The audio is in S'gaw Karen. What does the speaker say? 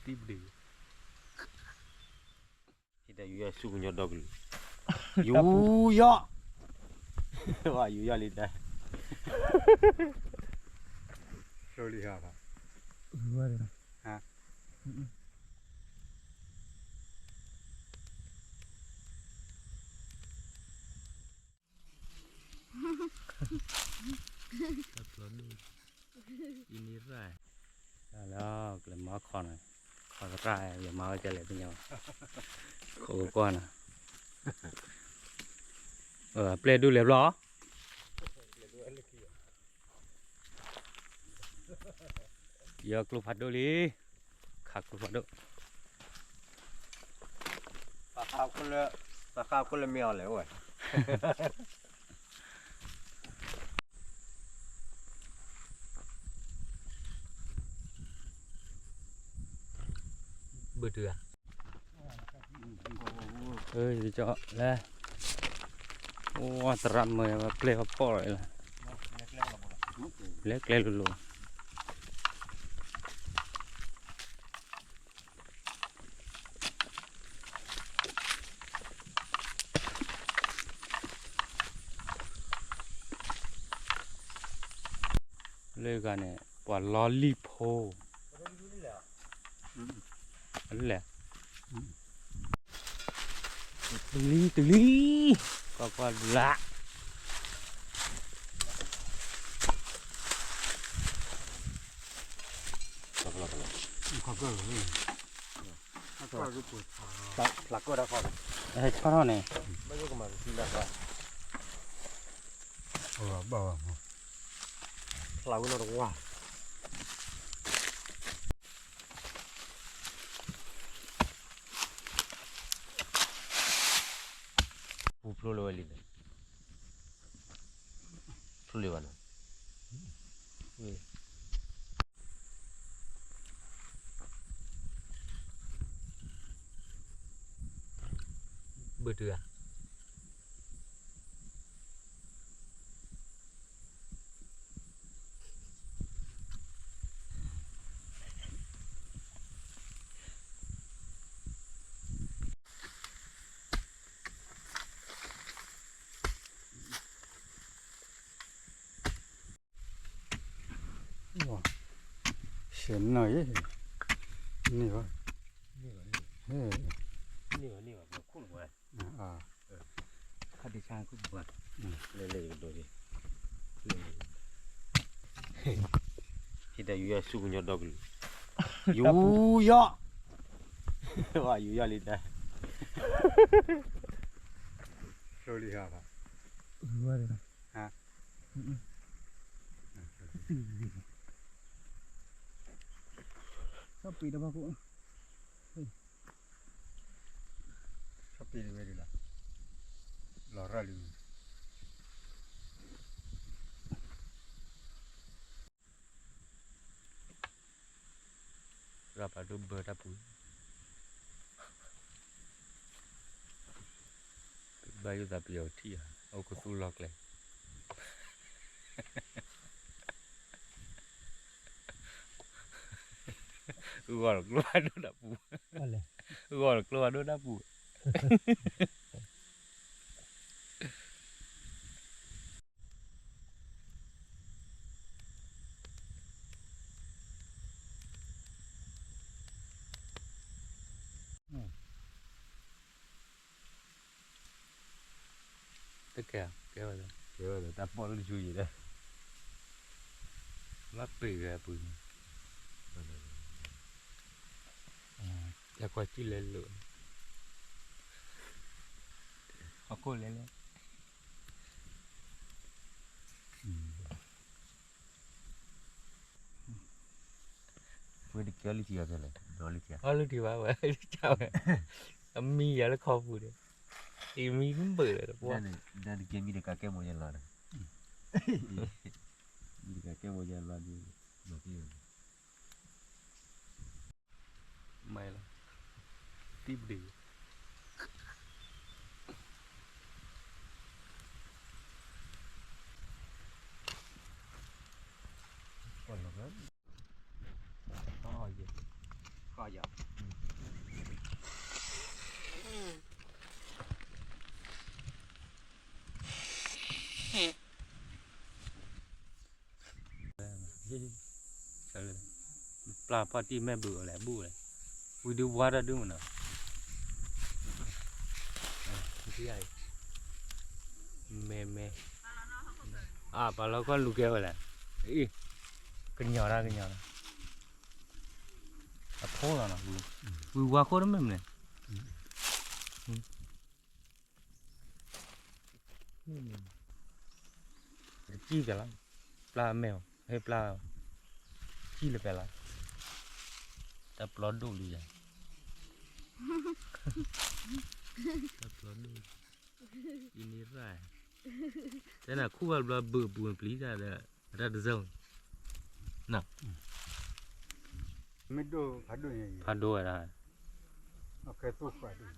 ဟံးဒီးယူၤယီၣ်ဆူကညီဒီကလုာ်, ယူၤယီၣ်, ဝါ ယူၤယီၣ်လံတၢ်, ဆိလံဟါ, လၢ ကျဲမၤခီန့ၣ်, ခီသရၣ် ယမၤဝဲကလဲၣ်သ့ၣ်ညါ, ခိးကကွၢ်န့ၣ်, ပျဲၢ်ဒိၣ်လဲၤဘျီ, ယီၢ်ကျိဖးဒိၣ်လံ, ခးကျိဖးဒိၣ်, သးခးခိၣ်လၢမ့ၢ်အီၤလဲၣ်ဝဲ ဘုၣ်တုၤဧါ, အၢ ယကကၠီလဲၣ်, အိၣ်သရၣ်မၢဝဲပျဲၢ်ဖီၣ်ဖီၣ်လီၤလၢ, လဲၤကျဲလိၤလိၤ လၢဂၤန့ၣ် ပှၤလီလံၣ်ဖိ, လဲၣ်, တုၤလံ တုၤလံ, ကွၢ်ကွၢ်လၢ ဖျါကၢၢ်တခီ, ဟဲဆီထီၣ်န့ၣ်, ဘၣ်ယိၣ်ကမၤတသံလၢၤ, ဖျါဝဲနီတဝါ, ပူဖျိလၢဝဲလံန့ၣ်, ဖျိလံဘၣ်န့ၣ်, ဘုၣ်တုၤဧါ. ဆဲးနီၢ်အံၤ, န့ၢ်ဘၣ်, န့ၢ်ဘၣ်, န့ၢ်ဘၣ်, န့ၢ်ဘၣ်, ခိၣ်လီၤဝဲ, ခါဒ့ဆါခိၣ်ဘၣ်, လဲၤလဲၤကဒိးဒံး, ဟံးဒီးယူၤယီၣ်ဆူကညီဒီကလုာ်, ယူၤယီၣ်, ဝါ ယူၤယီၣ်လံတၢ်, ဆိလံဟါ, ဆီပ့ၤတဘၣ်ခိၣ်, ဆီပ့ၤတဝဲဒ်လီၤ, လီၤရၣ်လံ, ရၣ်ဖးဒိၣ်ဘၢတၢ်ပူၤ, ဘၣ်ယိၣ်သးပယီၤထံၣ်ဧါ, အိၣ်ခူသူၣ်လီၤကျဲ, ဂီၢ်လီၤကျိဖးဒိၣ်တၢ်ပူၤ, ဂီၢ်လီၤကျိဖးဒိၣ်တၢ်ပူၤ. တကဲ, ကဲဝဲ, ကဲဝဲ, တၢ်ပီၣ်လၢတဆူယံၤဒီး, ဘၣ်ပ့ၤဝဲအပူၤ, တၢ်ကွၢ်ကံၣ်လဲလိာ်, ဟီၣ်ခိၣ်လဲလဲ, ဝဲတကဲလံထံအခဲလဲၣ်, ဒီလံထံ, အီၣ်လံထံဘၣ်ဝဲ, ဝဲ, အမံယၤလၢခီပူၤဒီး, အမံဘၢၣ်လၢတပှၢ်, ဒၣ်တကဲမံတကးကဲမိၢ်ယဲလီၤဒီး, မံတကးကဲမိၢ်ယဲလီၤဒီး, မၤလီၤ, တံၢ်ပဒံး, ကွၢ်လီၤ, ဃီယၤ ပျၢ်ဖီၣ်တံၢ်မဲာ်ဘုးအီၤလဲၣ် ဘူၣ်လဲၣ်, ဝံၤဒုးဝါတၢ်ဒုးမနီၤ, မဲမဲ, အပာ်လီၤခီၣ်လူၤကဲဝဲလဲၣ်, အံၤ, ကညီၤတၢ်ကညီၤတၢ်, အခိၣ်လီၤနီၤ, ဝံၤဝါခိၣ်တမ့ၢ်မလဲၣ် တစံၣ်ကလီၤ, ပျၢ်မဲာ်အီၤ ဟဲပျၢ်, စံၣ်လၢပဲလီၤ, တၢ်ပျီဒိၣ်လံယၤ, တၢ်ပျီဒိၣ်, အံၤန့ၣ်ရၣ်, တဲနၤခူၣ်ဘၣ်ဘျီဘုးအပူၤပျံၤတၢ်ဒီး, အတၢ်တစၢၢ်, မ့ၢ်ဒိၣ်ဖးဒိၣ်န့ၣ်, ဖးဒိၣ်ဝဲဒၣ်, အခဲသိၣ်ဃာ်ဒိၣ်,